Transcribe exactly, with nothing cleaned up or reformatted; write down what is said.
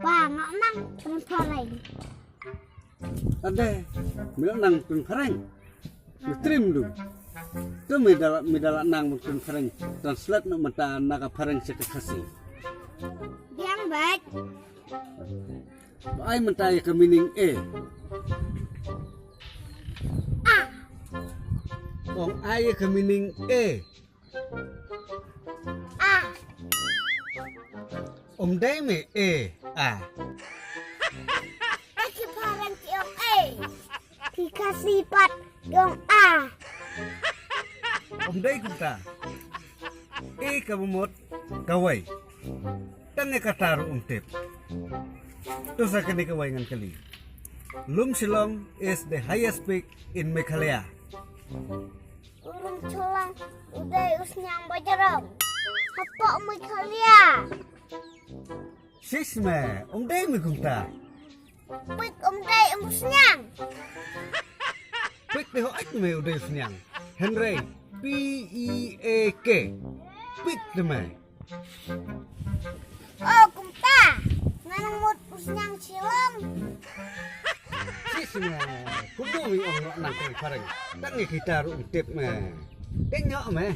Ba nga nang pynphareng. Ade, me nang pynphareng. Me trim du. Tu me dala me dala nang pynphareng. Translate na mata na ka phareng sha ka Khasi. Biang bad. Ai mynta ïa ka meaning A. A. Ong ai ïa ka meaning A. A. Um dei me A. A. Ki phareng ki ong A. Ki Khasi pat ki ong A. Um dei kumta. A ka mut kawei. Tang ïa kata ruh um tip. To sa kane kawei ngan kylli. Lum Shillong is the highest peak in Meghalaya. Lum Shillong u dei u sniang ba jrong hapoh Meghalaya. Shish me, um dei me kumta. Pik um dei um sniang. Pik te ho ait me u dei sniang. Hynrei P E A K. Pik te me. Oh kumta. Ngan mut u sniang Shillong. Shish me. Kumno me ong nang kai phareng. Tang ïa kita ruh um tip me. Tengok me.